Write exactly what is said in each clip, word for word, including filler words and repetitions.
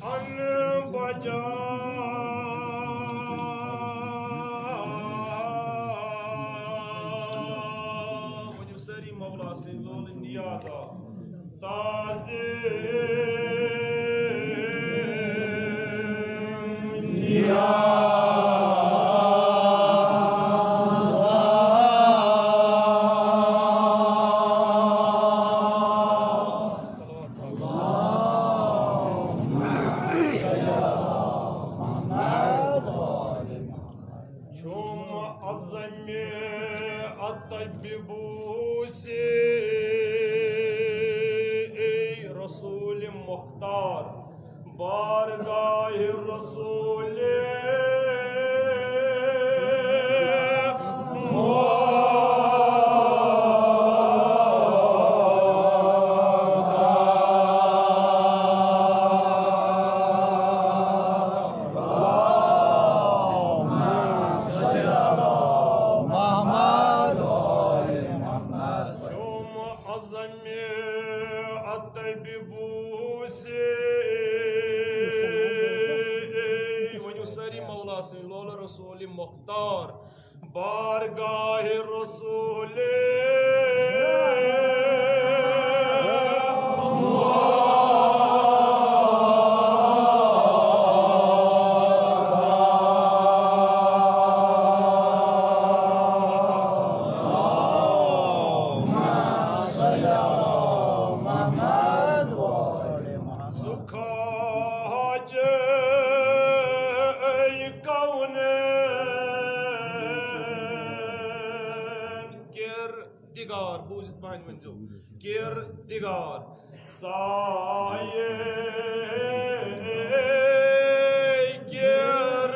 ان بجا۔ ؤنِو سٲری مولا سٕنٛدۍ لولہٕ نیازا۔ تعظیم یا چھُم عزم ادب بوسے، اے رسول مختار، بارگاہ رسول محمد۔ چھُم عزم ادب بوسے۔ ؤنِو سٲری مولا سٕنٛدۍ لولہٕ رسول مختار، بارگاہ رسول سُہ خواجہ اے کونین کردگار، بوٗزِتھ پانہٕ ؤنۍزیو، کردگار۔ سایے کردگار۔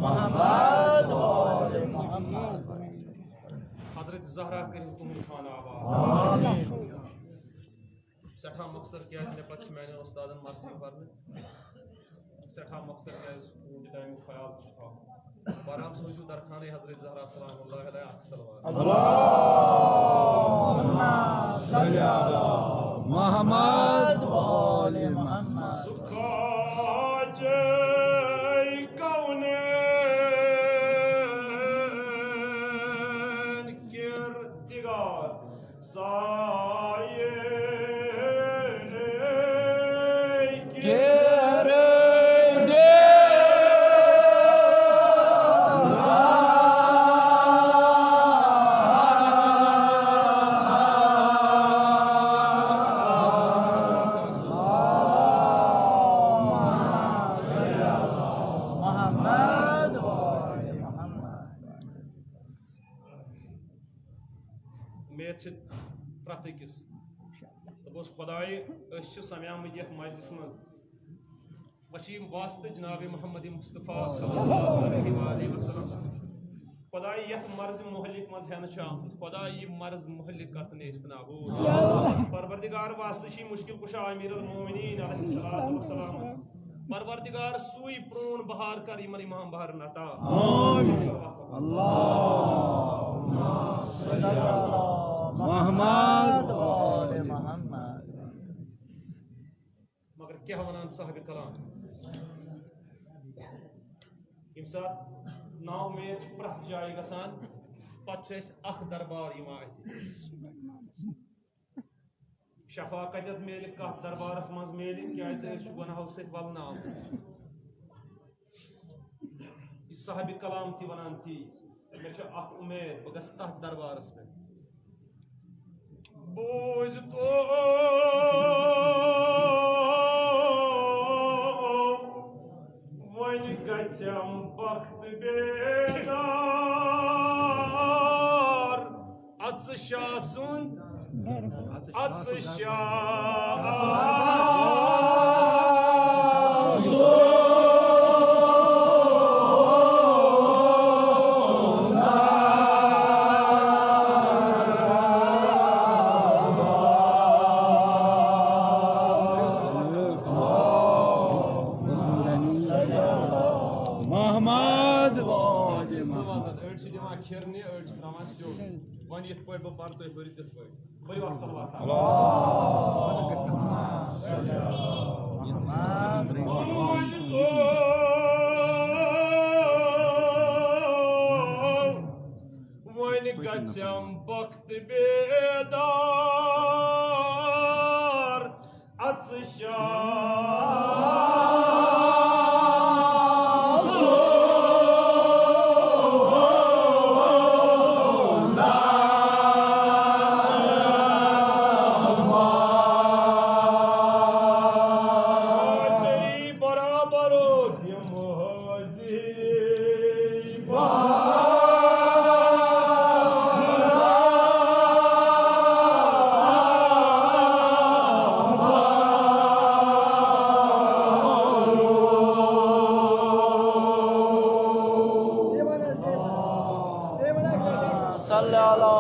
محمد وآل محمد۔ حضرت زہرا کٔرِن تُہُنٛد خانہٕ آباد۔ سٮ۪ٹھاہ مۄخصر، کیٛازِ مےٚ پتہٕ چھِ میٛانٮ۪ن وۄستادن مرثی پرنہٕ۔ سٮ۪ٹھاہ مۄخصر، کیٛازِ سکوٗل تہِ ٹایمُک خیال تہِ چھُ تھاوُن۔ بہرحال، سوٗزِو درخانٕے حضرت زہرا سلام اللہ علیہا اکھ صلوات۔ اللهم صل على محمد وآل محمد۔ سُہ خواجہ کونین کردگار۔ سایے کردگار۔ محمد وآل محمد۔ امید چھِ پرٛٮ۪تھ أکِس۔ دوٚپُس، خۄدایہِ، أسۍ چھِ سَمیمٕتۍ یَتھ مجلسہِ منٛز۔ وۄنۍ چھِ یِم واسطہٕ جناب محمد مصطفیٰ صلی اللہ علیہ وآلہ وسلم۔ خۄدایہِ، یَتھ مرض مہلک منٛز ہٮ۪نہٕ چھِ آمٕتۍ، خۄدایہِ، یہِ مرض مہلک کر تہٕ نیست نابود۔ پروردگار، واسطہٕ چھِ مشکل کشا امیر المومنین علیہ الصلوۃ والسلام۔ پروردگار، سُے پرون بہار کر یِمن امام بہارن عطا۔ آمین۔ اللهم صل على محمد وآل محمد۔ مگر کیٛاہ وَنان صاحب کلام، ییٚمہِ ساتہٕ نااُمید چھِ پرٛٮ۪تھ جایہِ گژھان، پتہٕ چھُ اَسہِ اکھ دربار یِوان اَتھِ۔ شفا کتٮ۪تھ میلہِ، کتھ دربارس منٛز میلہِ، کیازِ أسۍ چھِ گۄناہو سۭتۍ ولنہٕ آمٕتۍ۔ یہِ صاحب کلام تہِ ونان تی، مےٚ چھِ اکھ اُمید، بہٕ گژھٕ تتھ دربارس پٮ۪ٹھ۔ بوٗزۍ تو وۄنۍ گژھٮ۪م بخت بیدار۔ اژٕ شاہ سُنٛد، اژٕ شاہ سُنٛد۔ محمد۔ أڑۍ چھِ سوزان، أڑۍ چھِ دِوان کھِرنہِ، أڑۍ چھِ ترٛاوان سیوٚد۔ وۄنۍ یِتھ پٲٹھۍ بہٕ پَرٕ، تُہۍ پٔرِو تِتھ پٲٹھۍ۔ پٔرِو اکھ صلوات۔ وۄنۍ گژھٮ۪م بخت بیدار۔ اژٕ شام۔ سٲری برابر تِم حٲضِر۔ صلی علی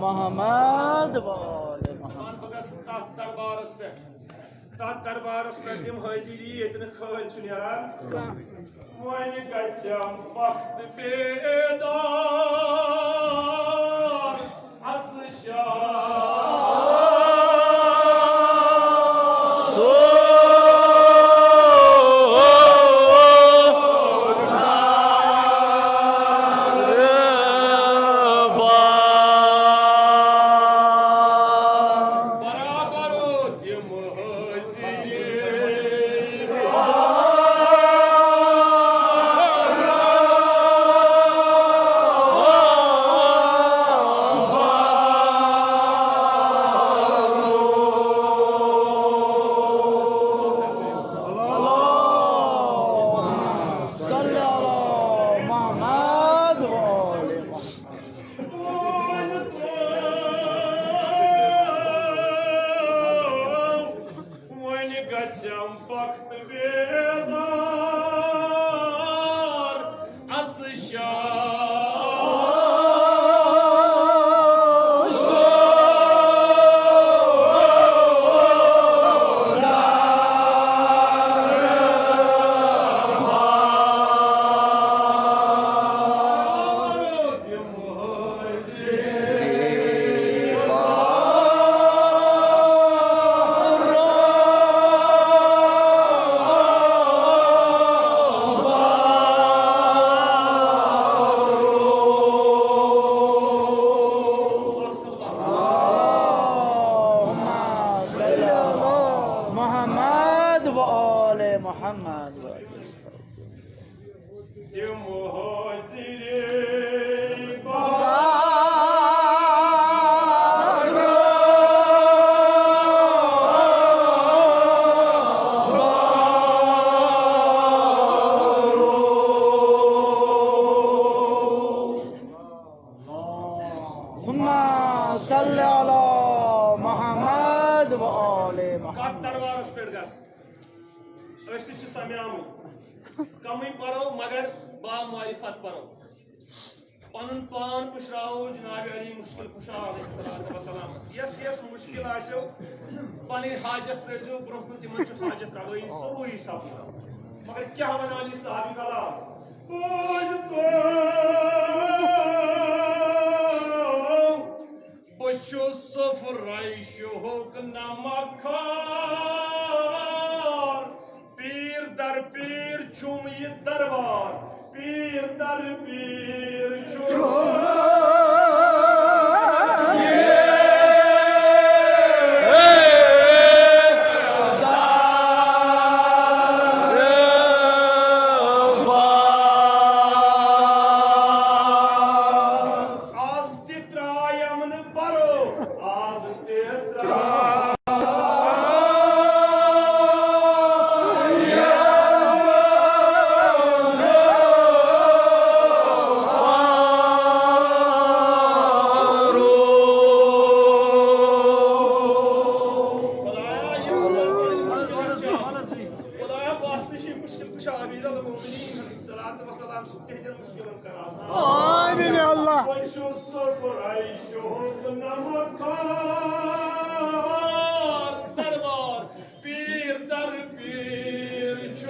محمد و آل محمد۔ دپان بہٕ گژھٕ تتھ دربارس پٮ۪ٹھ، تتھ دربارس پٮ۪ٹھ دِم حٲضِری، ییٚتہِ نہٕ کھٲلۍ چھُ نیران۔ وۄنۍ گژھٮ۪م بخت بیدار۔ اژٕ شام۔ برابر تِم حٲضِر۔ صلی علی محمد و آل محمد۔ وۄنۍ گژھٮ۪م بخت بیدار۔ اژٕ شام۔ محمد و آل محمد۔ تِم حٲضِر۔ اللہم صل علی محمد و آل محمد۔ کتھ دربارس پٮ۪ٹھ گژھ؟ أسۍ تہِ چھِ سمیامٕتۍ۔ کمٕے پرو، مگر با معرفت پرو۔ پنُن پان پُشراوو جناب علی مشکل کشا علیہ الصلوۃ والسلامس۔ یس یس مشکل آسیو، پنٕنۍ حاجت ترٲوزیو برونٛہہ کُن، تِمن چھُ حاجت روٲیی ضروٗری سپدان۔ مگر کیٛاہ ونان یہِ صاحب کلام؟ بوٗزتو، بہٕ چھُس سفرہ شوق نمک خوار، پیٖر در پیٖر چھُم یہِ دربار، پیٖر در پیٖر چھُم یہِ دربار۔ آز تہِ ترٛایم نہٕ پرو، آز تہِ ترٛایم۔ خدایا، یِم مُشکِل چھِ۔ خدایا، واسطہٕ چھِ مُشکِل کُشا، امیر المومنین علیہ الصلوۃ والسلام سُنٛد تِہنٛدٮ۪ن مُشکِلن کر آسان۔ آمین یا اللہ۔ وۄنۍ چھُ سفرہ شوق نمک خوار دربار، پیٖر در پیٖر چھُ۔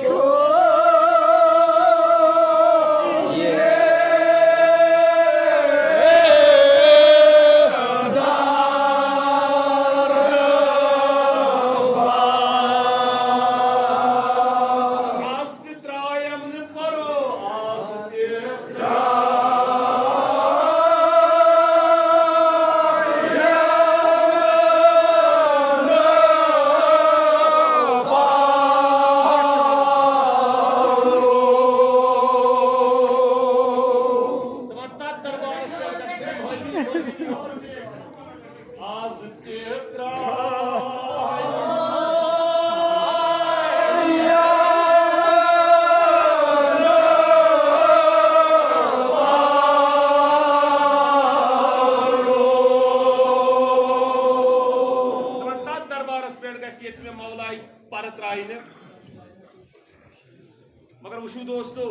ترٛایہِ نہٕ۔ مگر وٕچھِو دوستو،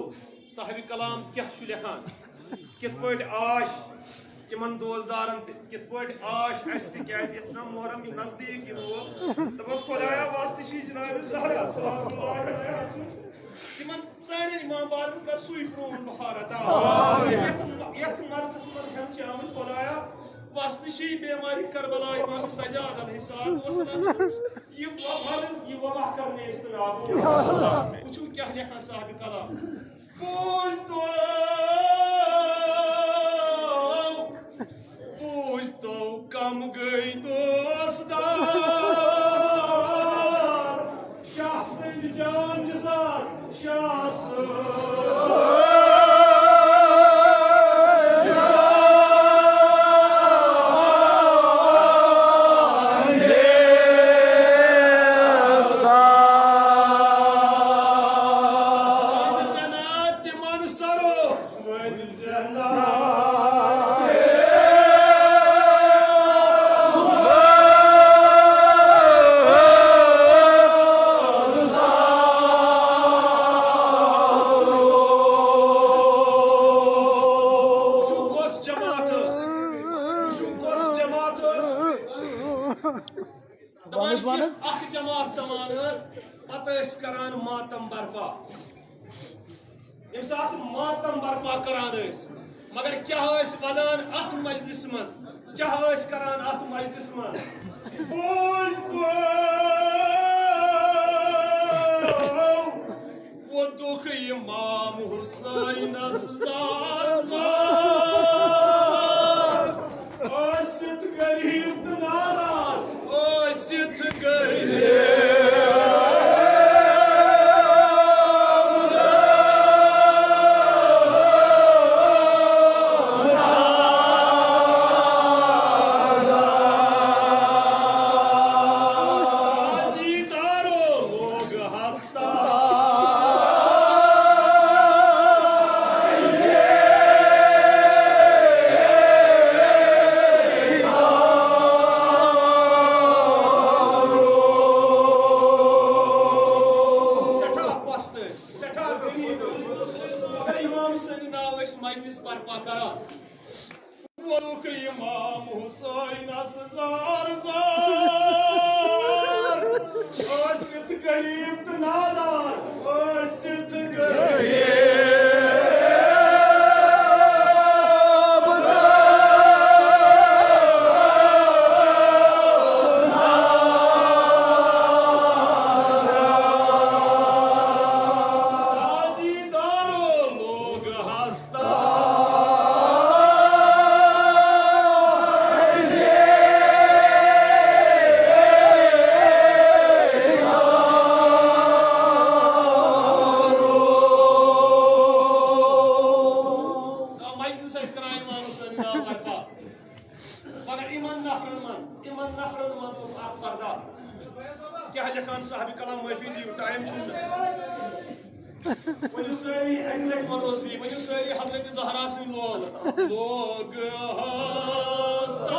صاحب کلام کیٛاہ چھُ لیکھان، کِتھ پٲٹھۍ آش یِمن دوستدارن تہِ، کِتھ پٲٹھۍ آش اَسہِ تہِ، کیٛازِ یَتھ نا محرم یہِ نزدیٖک یِنہٕ وول۔ دوٚپمَس، خۄدایا، واسطہٕ چھِ جناب زہرا، سلام اللہ علیہ رسول، تِمن سانٮ۪ن امام بارن کر سُے پرٛون بہار عطا۔ یَتھ، یَتھ مرضس منٛز ہٮ۪مہٕ چاوٕنۍ خۄدایا، واسطہٕ چھِ بیمارِ کربلا امام سجاد علیہ الصلوۃ والسلام۔ یہِ وبا، یہِ وبا کر نیست نابود۔ وٕچھِو کیٛاہ لیکھان صاحب کلام۔ بوٗزتو، بوٗزتو کم گٔے دوستدار۔ شاہ سٕنٛدۍ جان نثار شاہ صٲب۔ زنان تِمن سرو وۄنۍ زنان۔ وٕچھِو کۄس جماعت ٲس، وٕچھِو کۄس جماعت ٲس۔ دَپان، یہِ اکھ جماعت سمان ٲس، پتہٕ ٲسۍ کران ماتم برپا۔ ییٚمہِ ساتہٕ ماتم برپا کران ٲسۍ، مگر کیٛاہ ٲسۍ ونان اتھ مجلس منٛز؟ کیٛاہ ٲسۍ کران اتھ مجلس منٛز؟ بوز تو، ووٚدُکھ امام حسینس زار زار۔ ٲسِتھ غریب تہٕ نادار، ٲسِتھ غریب۔ سٮ۪ٹھاہ پست ٲسۍ، سٮ۪ٹھاہ غریٖب ٲسۍ، مگر امام سٕنٛدِ ناو ٲسۍ مجلس برپا کران۔ ووٚنُکھ امام حسینس زار زار، ٲسِتھ غریب تہٕ نادار، ٲسِتھ غریب۔ مگر یِمن نفرن منٛز، یِمن نفرن منٛز اوس اکھ پردہ۔ کیٛاہ لیکھان صاحب کلام؟ معٲفی دِیِو، ٹایم چھُنہٕ۔ ؤنِو سٲری اَکہِ لَٹہِ وَنوس بیٚیہِ، ؤنِو سٲری حضرت زہرا سٕنٛدۍ لول۔ لوگ ہستا۔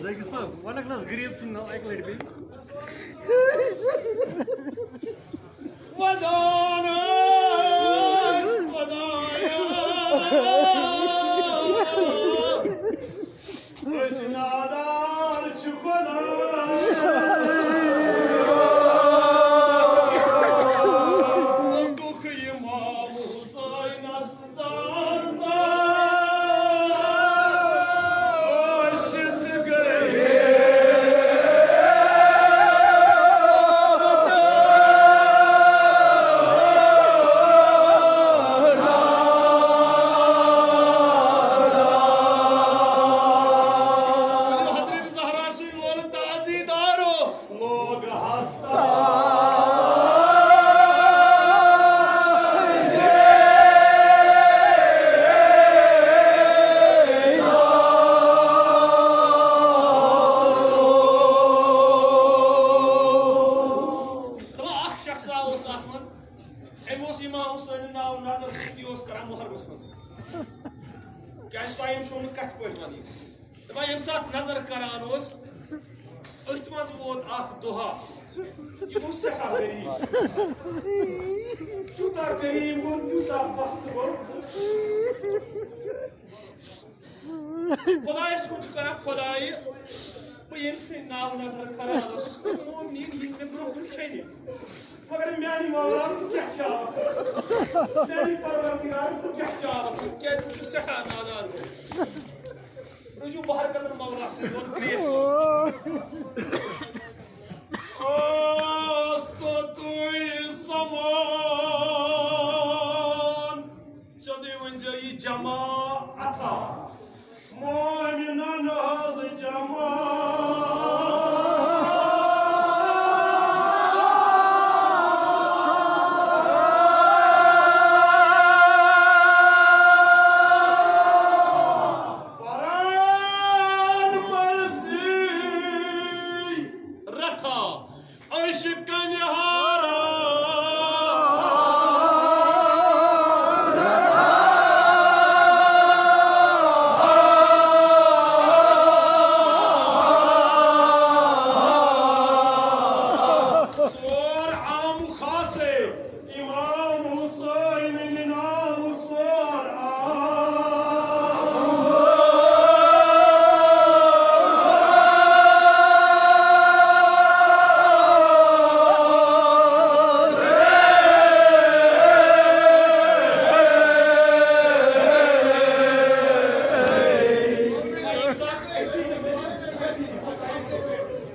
زٲگِر صٲب، وَنکھ نہ حظ غریٖب سٕنٛدۍ ناو اَکہِ لَٹہِ بیٚیہِ۔ ودان ٲسۍ خۄدایا، أسۍ نادار چھِ خۄدایا۔ دُکھ امام حسینس زار زار ٲسِتھ گٔیے۔ یہِ اوس کران محرمس منٛز۔ کیازِ تۄہہِ أمِس چھُو نہٕ کتھِ پٲٹھۍ ونٕنۍ؟ دپان ییٚمہِ ساتہٕ نظر کران اوس، أتھۍ منٛز ووت اکھ دۄہا، یہِ گوٚو سٮ۪ٹھاہ غریٖب۔ تیوٗتاہ غریٖب گوٚو، تیوٗتاہ پستہٕ گوٚو۔ خۄدایَس کُن چھُ کران، خۄدایہِ، بہٕ ییٚمہِ سٕنٛدِ ناوٕ نظر کران اوسُس، تہٕ مومنیٖن یِتھ مےٚ برٛونٛہہ کُن کھیٚنہِ۔ مگر میانہِ مولا، بہٕ کیٛاہ چاوٕ؟ میانہِ پروردگار، بہٕ کیٛاہ چاوٕ؟ کیٛازِ بہٕ چھُس سٮ۪ٹھاہ نادان۔ روٗزِو بہر قدر مولا سۭتۍ، ووٚن کرٛیکھ۔ اوس تو تُے زمان۔ سیوٚدُے ؤنۍ زیو یہِ جماعتھا، مومنن ہٕنٛز جماعت۔ پران مرثی رتھا، عشقن ہارا۔ سور عام و خاصے، امام حسین نام سور عام۔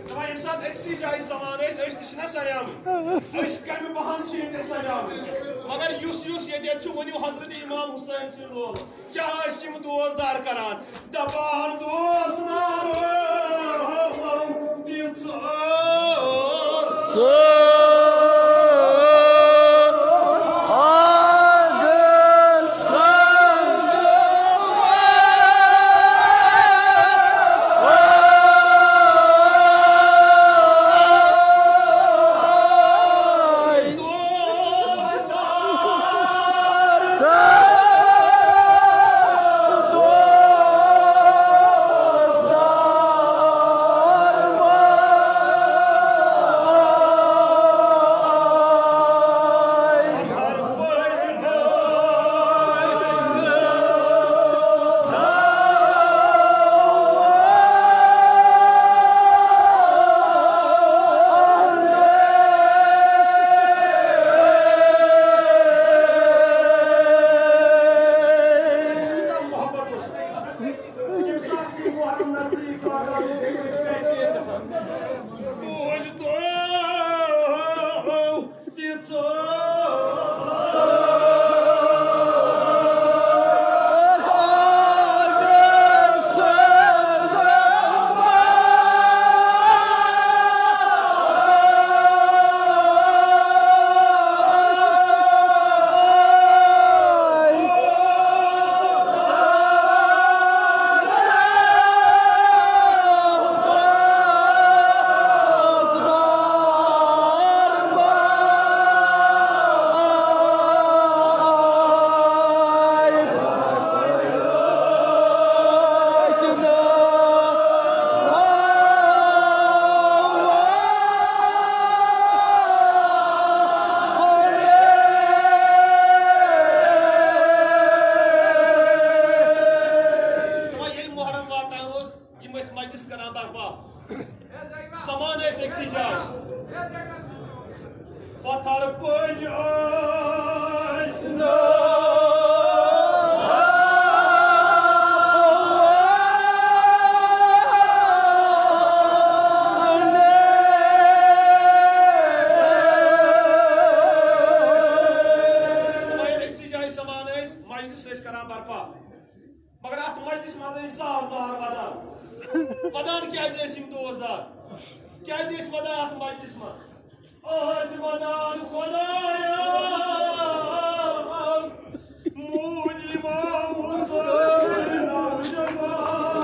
دپان ییٚمہِ ساتہٕ أکسٕے جایہِ سَمان ٲسۍ، أسۍ تہِ چھِنہ سَمیمٕتۍ۔ أسۍ کَمہِ بَہانہٕ چھِ ییٚتٮ۪تھ سَمیمٕتۍ؟ مگر یُس یُس ییٚتٮ۪تھ چھُ، ؤنِو حضرت امام حسین سٕنٛدۍ لولہٕ۔ کیٛاہ ٲسۍ یِم دوستدار کران؟ دپان دوستدار، تِژھ ٲس۔ ییٚمہِ ساتہٕ یہِ محرم نزدیٖک واتان اوس، أسۍ ٲسۍ پہچین گژھان۔ بوٗزتو تہِ ژٕ۔ ییٚلہِ محرم واتان اوس، یِم ٲسۍ مجلس کران برپا۔ سمان ٲسۍ أکسٕے جایہِ۔ پتھر کُلۍ ٲسۍ نہٕ۔ وۄنۍ ییٚلہِ أکسٕے جایہِ سمان ٲسۍ، مجلس ٲسۍ کران برپا۔ مگر اتھ مجلس منٛز ٲسۍ زار زار ودان۔ ودان کیازِ ٲسۍ یِم دوستدار؟ کیازِ ٲسۍ ودان اتھ مجلس منٛز؟ ٲسۍ ودان خۄدایا، موٗدۍ امام حسین نوجوان۔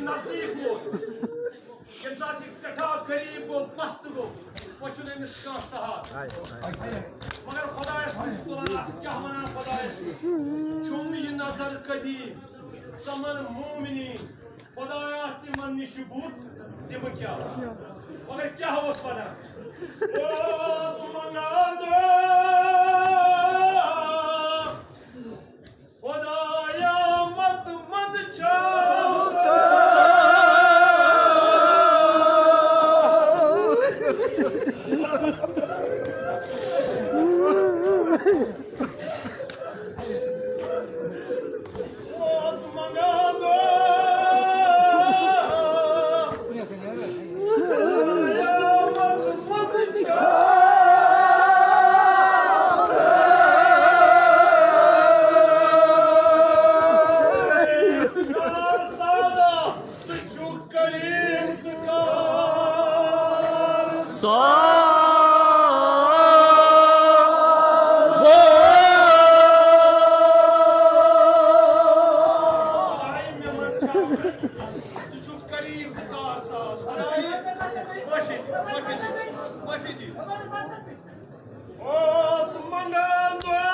نزدیٖک ووت، ییٚمہِ ساتہٕ یہِ سٮ۪ٹھاہ غریٖب گوٚو، پست گوٚو، وۄنۍ چھُنہٕ أمِس کانٛہہ سہارٕ۔ مگر خۄدایَس کُن چھُ تُلان اَتھ، کیٛاہ وَنان خۄدایَس کُن؟ چھُم یہِ نظر قدیٖم، ژَمَن مومنیٖن، خۄدایا تِمَن نِش بُتھ دِمہٕ کیٛاہ؟ مگر کیٛاہ اوس وَنان؟ اوس منٛگان دُعا، خۄدایا، مت، مت چھا۔ اوس منٛگان دُعا۔ ژٕ چھُکھ قریٖب تہٕ کار ساز۔ خۄدایہِ، معٲفی دِ، معٲفی دِ، معٲفی دِ۔ اوس منٛگان دُعا،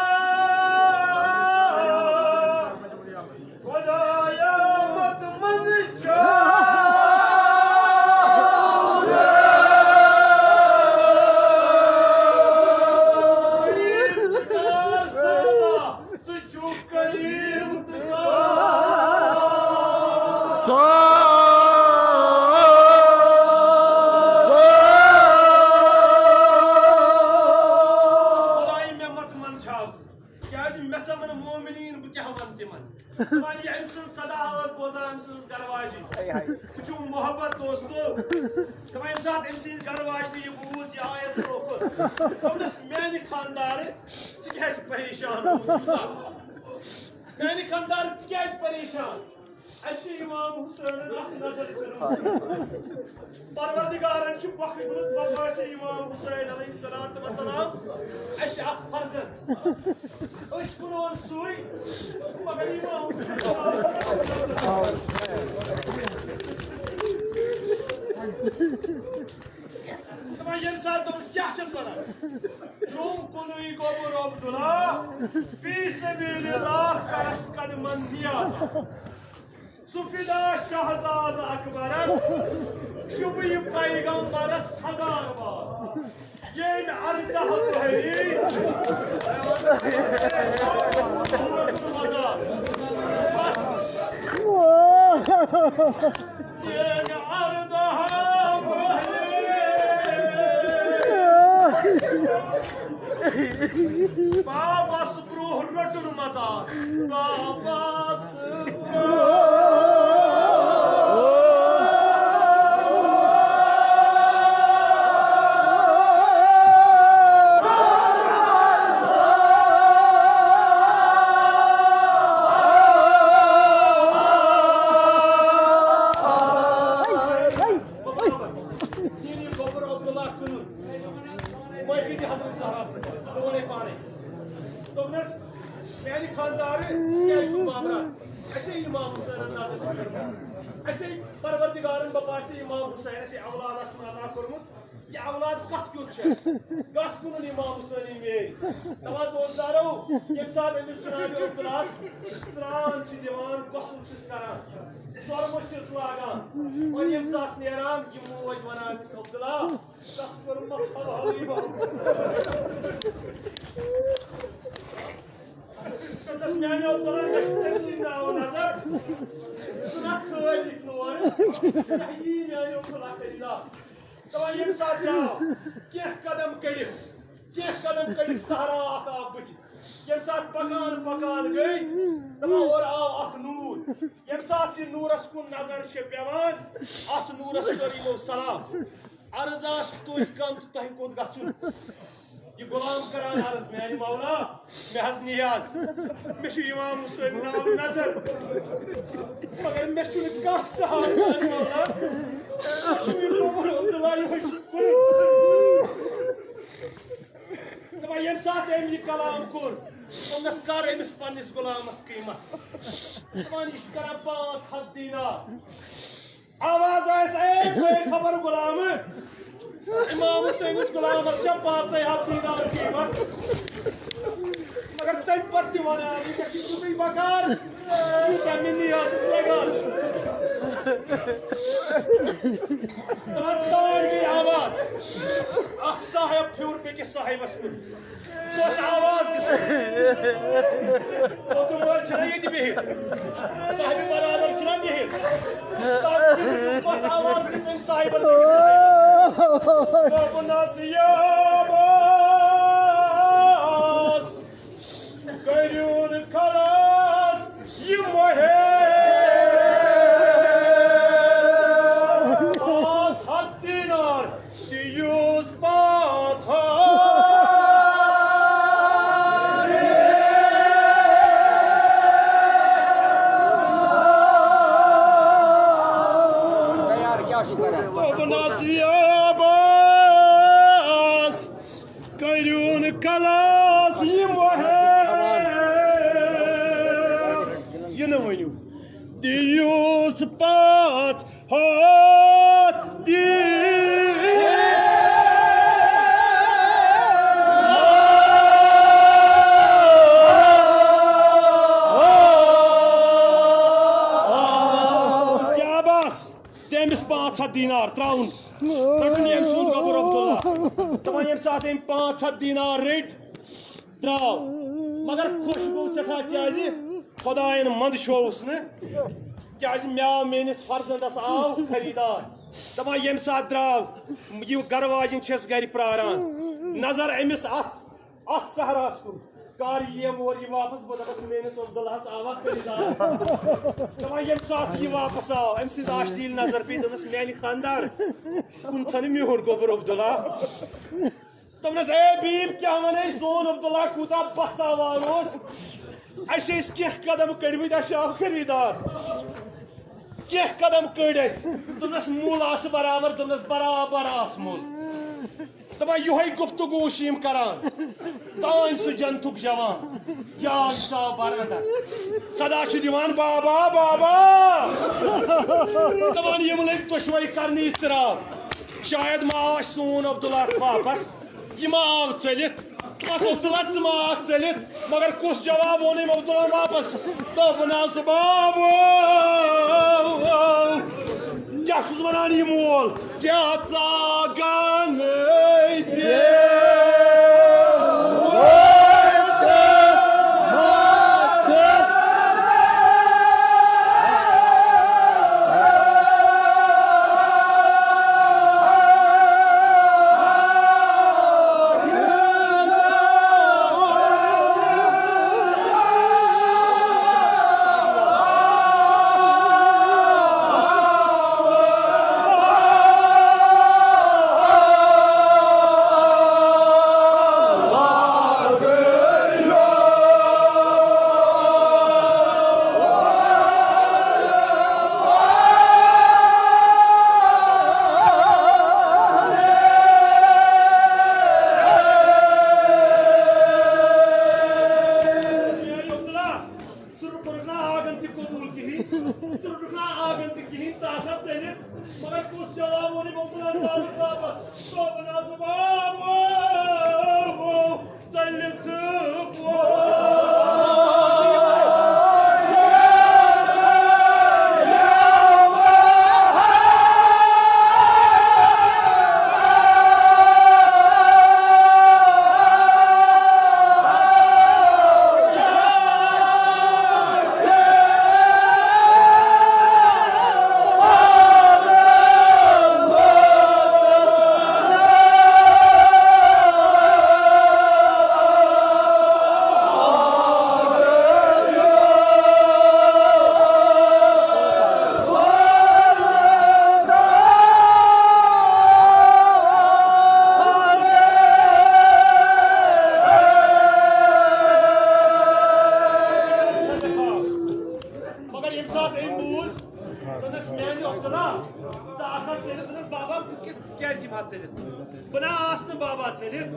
خۄدایا، مت منٛز چھا۔ قریٖب تہٕ کار ساز۔ ژٕ چھُکھ کریم تہٕ سا-، خۄدایہِ، مےٚ مت منٛدچھاو ژٕ، کیٛازِ مےٚ سَمن مومنیٖن، بہٕ کیٛاہ وَنہٕ تِمن؟ دَپان، یہِ أمۍ سٕنٛز صدا ٲس بوزان أمۍ سٕنٛز گرٕ واجِنۍ۔ ہاے ہاے۔ وٕچھِو محبت دوستو، دَپان، ییٚمہِ ساتہٕ أمۍ سٕنٛز گرٕ واجنہِ یہِ بوٗز، یہِ آیَس برونٛہہ کُن۔ دوٚپنَس، میٛانہِ خانٛدارٕ، ژٕ کیٛازِ پریشان گوٚمُت؟ میانہِ خانٛدار، ژٕ کیٛازِ پریشان؟ اَسہِ چھِ امام حسینن اکھ نظر کٔرمٕژ۔ پروردگارن چھُ بخشمُت مقاصد امام حسین علیہ الصلوۃ والسلام۔ اَسہِ چھِ اکھ فرزند۔ أسۍ کُنون سُے، مگر امام حسین۔ دَپان، ییٚمہِ ساتہٕ دوٚپُس، کیٛاہ چھَس وَنان؟ جوٚم کُنُے گوٚبُر عبداللہ، فی سبیل اللہ کرس قدمن نیاز۔ سُہ فدا شہزاد اکبرس، شُبہٕ یہِ پیغمبرس ہزار بار۔ ییٚمۍ ارداہ بہری۔ ییٚمۍ ارداہ بہری۔ بابس برونٛہہ رٔٹُن مزار۔ بابس برونٛہہ۔ ییٚلہِ یہِ گوٚبُر عبداللہ کٕنُن، معٲفی دِ حضرت زہرا سۭتۍ، سُہ گوٚو وَنے پانے۔ دوٚپنَس، میٛانہِ خانٛدارٕ، ژٕ کیٛازِ چھُکھ بامبران؟ اَسے امام حسینن نظر چھِ کٔرمٕژ۔ اَسے پروردگارن بپاشِ امام حسین، اَسے اولادس چھُنہٕ عطا کوٚرمُت۔ یہِ اولاد کتھ کیُتھ چھُ؟ گژھ کُنُن امام حسینٕے میٲنۍ۔ دپان دوستدارو، ییٚمہِ ساتہٕ أمِس جناب عبداللہس سرٛان چھِ دِوان، غسل چھِس کران، سۄرمہٕ چھِس لاگان، اور ییٚمہِ ساتہٕ نیران، یہِ موج ونان أمِس، عبداللہ، تس کوٚر مہ حلحلٕے بنٛد۔ دوٚپنس، میانیو عبداللہ، مےٚ چھُ تٔمۍ سٕے ناو نظر۔ ژٕ نہ خٲلِق نور، ژےٚ یی میانیو عبداللہ کٔرِتھ۔ دپان، ییٚمہِ ساتہٕ درٛاو، کینٛہہ قدم کٔڑِتھ، کینٛہہ قدم کٔڑِتھ صحرا اکھ آو بٕتھِ۔ ییٚمہِ ساتہٕ پکان پکان گٔے، دپان، اورٕ آو اکھ نوٗر۔ ییٚمہِ ساتہٕ یہِ نوٗرس کُن نظر چھِ پٮ۪وان، اتھ نوٗرس کٔر یِمو سلام۔ عرض آس تُہۍ کم تہٕ تۄہہِ کوٚت گژھُن؟ یہِ غلام کران عرض، میانہِ مولا، مےٚ حظ نِیاز، مےٚ چھُ امام حسین ناو نظر، مگر مےٚ چھُنہٕ کانٛہہ سہارٕ، میانہِ مولا، مےٚ چھُ یہِ قبر عبداللہ یِہوٚے چھُ کُنُے۔ دَپان، ییٚمہِ ساتہٕ أمۍ یہِ کلام کوٚر، دوٚپنَس، کر أمِس پننِس غلامس قۭمتھ۔ دَپان، یہِ چھُ کران پانٛژھ ہتھ دینار۔ آواز آسہِ، "اے، بے خبر غلام، امام حسینس غلامس چھےٚ پانٛژے ہتھ دینار قیمت۔" مگر تمہِ پتہٕ تہِ ونان، "یہِ کیٛاہ چھُ تُہۍ بکار؟" یوٗتاہ مےٚ نیازس لگان۔ تہٕ تانۍ گٔے آواز، اکھ صاحب پھیوٗر بیٚکِس صاحبس کُن۔ کۄس آواز دِژ؟ اوترٕ وٲلۍ چھِنہ ییٚتہِ بِہِتھ؟ صاحبِ برابر چھِنہ بِہِتھ؟ تَتھ کۄس آواز دِژ أمۍ صاحبن؟ دوٚپنَس، "یا عباس، کٔرِو نہٕ خلاص یہِ مۄہے۔ پانٛژھ ہتھ دینار دِیوس پانٛژھ ہتھ۔" دوٚپنَس، "یا عباس، کٔرِو نہٕ خلاص یہِ مۄہے، یہِ نہٕ ؤنِو، دِیوس پانٛژھ ہتھ دینار۔" کیٛاہ بس؟ تٔمِس پانٛژھ ہتھ دینار ترٛاوُن۔ رٔٹُن ییٚمہِ سُنٛد گۄبُر عبداللہ۔ دَپان، ییٚمہِ ساتہٕ أمۍ پانٛژھ ہتھ دینار رٔٹۍ، درٛاو۔ مگر خۄش گوٚو سٮ۪ٹھاہ، کیٛازِ خۄدایَن منٛدچھووُس نہٕ۔ کیٛازِ مےٚ آو، میٛٲنِس فرزندَس آو خریٖدار۔ دَپان، ییٚمہِ ساتہٕ درٛاو، یہِ گَرٕ واجِنۍ چھَس گَرِ پرٛاران۔ نظر أمِس اَتھ اَتھ صحراہَس کُن۔ کر یِیَم اور یہِ واپس؟ بہٕ دَپَس، میٛٲنِس عبداللہَس آوا خریٖدار۔ دَپان، ییٚمہِ ساتہٕ یہِ واپس آو، أمۍ سٕنٛز آشتی ییٚلہِ نظر پیٚیہِ، دوٚپنَس، "میٛانہِ خانٛدار، کُن تھَنہٕ میون گوٚبُر عبداللہ؟" دوٚپنَس، "اے بیٖب، کیٛاہ وَنَے، سون عبداللہ کوٗتاہ بختاوار اوس۔ اَسہِ ٲسۍ کینٛہہ قدم کٔڑۍمٕتۍ، اَسہِ آو خریٖدار۔ کینٛہہ قدم کٔڑۍ اَسہِ۔" دوٚپنَس، "مُل آسہٕ برابر؟" دوٚپنَس، "برابر آسہٕ مُل۔" دَپان، یِہوٚے گفتگو چھِ یِم کران۔ تانۍ سُہ جنتُک جوان، یاد سا بر اندر۔ صدا چھُ دِوان، "بابا، بابا۔" دَپان، یِم لٔگۍ دۄشوَے کرنہِ اضطراب۔ شاید ما آو اَسہِ سون عبداللہ واپس، یہِ ما آو ژٔلِتھ۔ بس عبداللہ، ژٕ ما آکھ ژٔلِتھ۔ مگر کُس جواب ووٚن أمۍ عبداللہ واپس؟ دوٚپنَس، "بابا، کیٛاہ چھُس وَنان یہِ مول؟ کیٛاہ ژاگان تہِ؟" ژٕ روٚٹُکھ نا آنگن تہِ قبوٗل کِہیٖنۍ؟ ژٕ روٚٹُکھ نا آنگن تہِ کِہیٖنۍ؟ ژٕ آسہٕ ہا ژٔلِتھ۔ مگر کُس جواب ووٚن یِمو بُلند آوازِ واپس؟ دوٚپُن، "آ، بابو، ژٔلِتھ گوٚو۔" مگر ییٚمہِ ساتہٕ أمۍ بوٗز، دوٚپنَس، "میٛانہِ عبداللہ، ژٕ آکھ ژٔلِتھ؟" دوٚپنَس، "بابا، بہٕ کِتھ کیٛازِ یِمہٕ ہا ژٔلِتھ؟ بہٕ نہ آس نہٕ بابا ژٔلِتھ۔"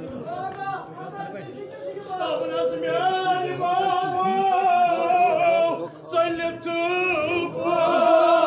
دوٚپنَس، "میٛانہِ بابا، ژٔلِتھ بہٕ۔"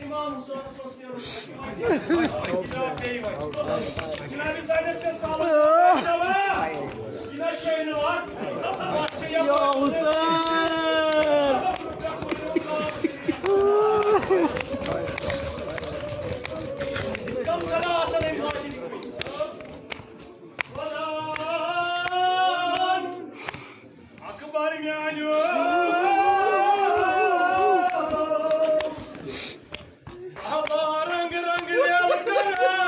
امام حسین، جناب زینب سے سلام۔ یا حسین۔ اکبر میانیو، احبا رنگ رنگ لیل کرے۔